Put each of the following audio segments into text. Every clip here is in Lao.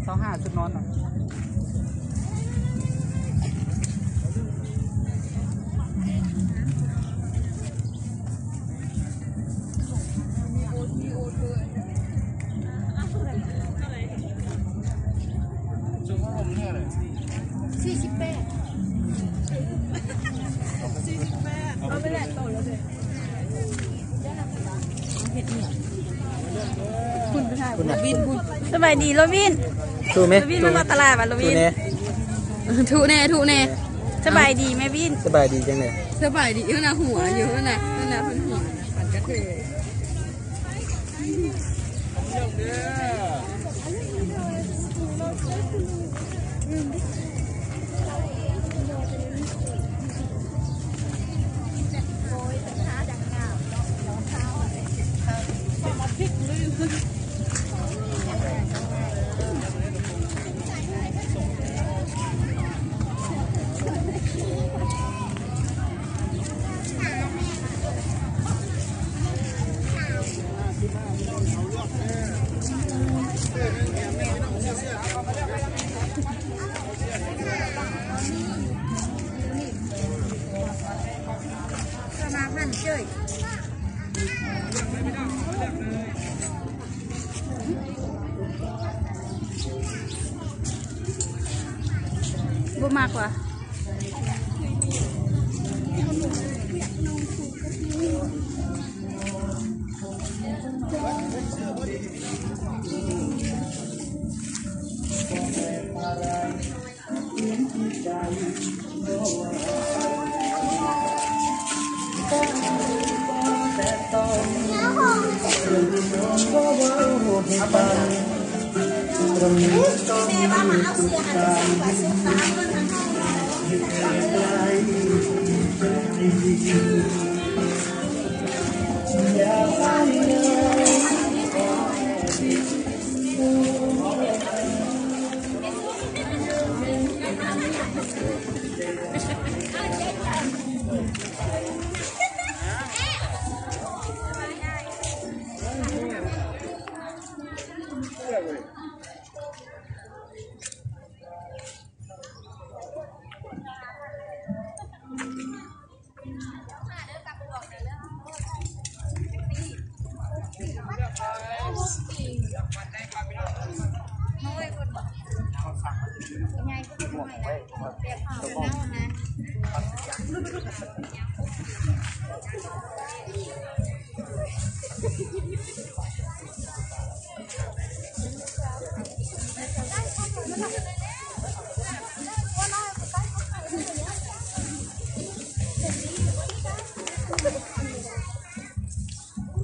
ຊາວຫ້າ ຊຸດນອນນະ. ສີ່ສິບແປດ ສີ່ສິບແປດ ເອົາໄປແຫຼະ ໂຕແລ້ວເດ້. ສະບາຍດີໂລວິນ. ຖືກໄໝ? ໂລວິນ ມາຕະຫຼາດຫວາໂລວິນ? ຖືກແດ່ ຖືກແດ່. ສະບາຍດີແມ່ວິນ. ສະບາຍດີຈັ່ງໃດ? ສະບາຍດີ. ເອີ ໜ້າຫົວຢູ່ ຫັ້ນນະ ຫັ້ນນະ ເພິ່ນຫົວນະ ປັນກະເທີຍ. ບໍ່ມັກຫວາ?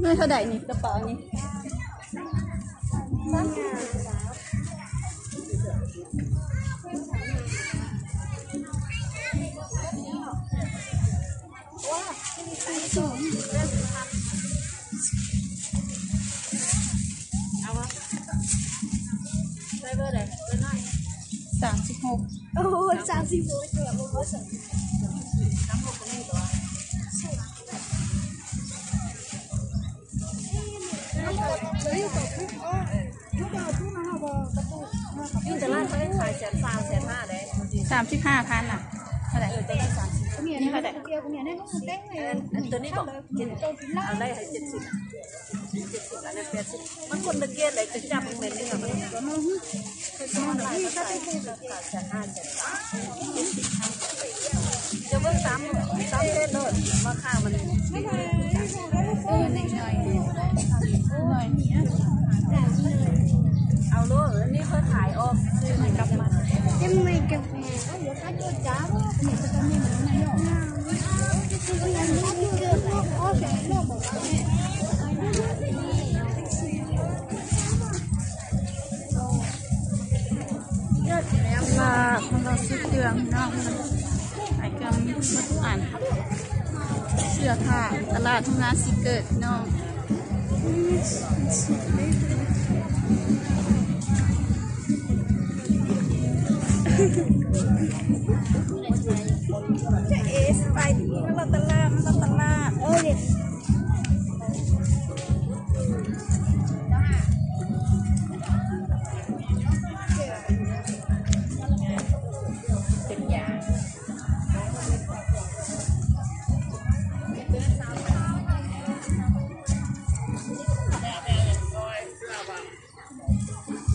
ໜ່ວຍເທົ່າໃດນີ້ ກະເປົານີ້? ເອົາວະ? ໃສ່ເບີໃດ? ເບີນ້ອຍ ສາມສິບຫົກ. ໂອ້ຍ ສາມສິບຫົກ ເກືອບບໍ່ພໍໃສ່. ຢູ່ຕະຫຼາດເຂົາຍັງຂາຍແສນຊາວ ແສນຫ້າເດ້. ສາມສິບຫ້າພັນນະ. ເທົ່າໃດ? ເອີ ໂຕນັ້ນສາມສິບ. ນີ້ເທົ່າໃດ? ອັນ ອັນໂຕນີ້ບໍ? ເຈັດ ອັນໃດໃຫ້ເຈັດສິບ ເຈັດສິບ ອັນນັ້ນແປດສິບ. ມັນຄົນລະເກດເລີຍ ຈະຈັບແມ່ນເນື້ອມັນ. ຈະເບິ່ງຕາມ ຕາມເກດໂລດ ວ່າຄ່າມັນ ເອົາໂລດ. ອັນນີ້ເພິ່ນຂາຍອອກຊື່ ກັບມາ ເປັນໄມ້ກັບແມ່. ມາເລາະຊື້ເຄື່ອງພີ່ນ້ອງ ຂາຍເຄື່ອງໝົດທຸກອັນ ເສື້ອຜ້າ ຕະຫຼາດໂຮງງານສີເກີດພີ່ນ້ອງ. ເອ ສະບາຍດີ ມາເລາະຕະຫຼາດ ມາເລາະຕະຫຼາດ ເອີ.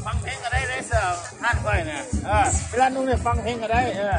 ຟັງເພງກໍໄດ້ເດ້ ເສື້ອຮ້ານຂ້ອຍນະ ເອີ ເວລານຸ່ງນີ້ຟັງເພງກໍໄດ້ ເອີ.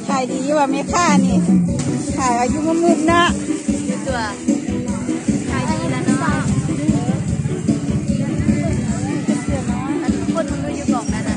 ຂາຍດີຢູ່ວ່າແມ່ຄ້ານີ້ ຂາຍອາຍຸມຶບໆເນາະ ຢູ່ຕົວະ ຂາຍດີລະເນາະ ຄົນມັນຢູ່ກອງນັ້ນນະ.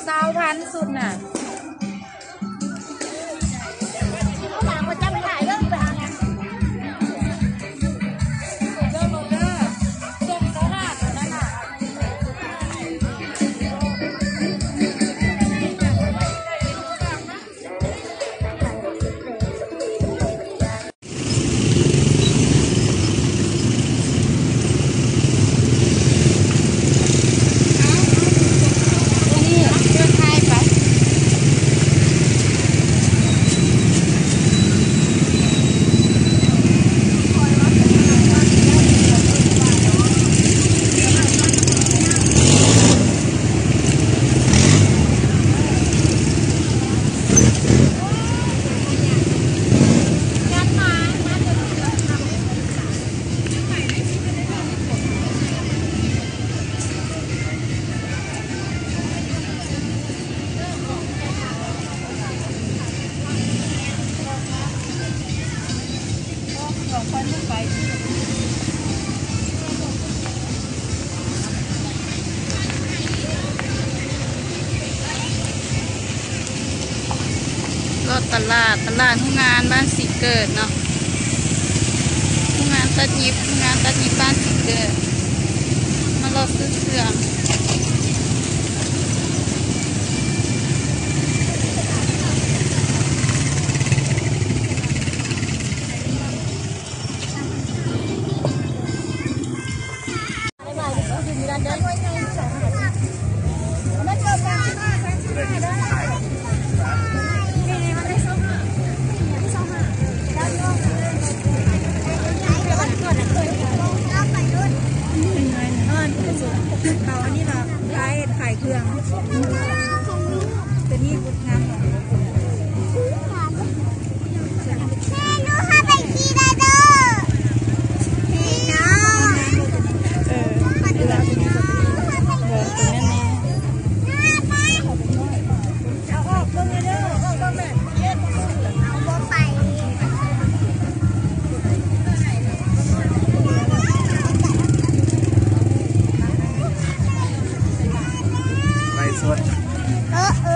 ຊາວພັນຊຸດນະ. ເລາະຕະຫຼາດ ຕະຫຼາດໂຮງງານບ້ານສີເກີດເນາະ ໂຮງງານຕັດຫຍິບ ໂຮງງານຕັດຫຍິບບ້ານສີເກີດ ມາເລາະຊື້ເຄື່ອງ. ເຂົາອັນນີ້ລະ ຂາຍ ຂາຍເຄື່ອງ ໂຕນີ້ງາມ. ເອີ ເອົາອອກເບິ່ງແດ່ເດີ ເອົາອອກເບິ່ງແດ່. ເອີ ເອີ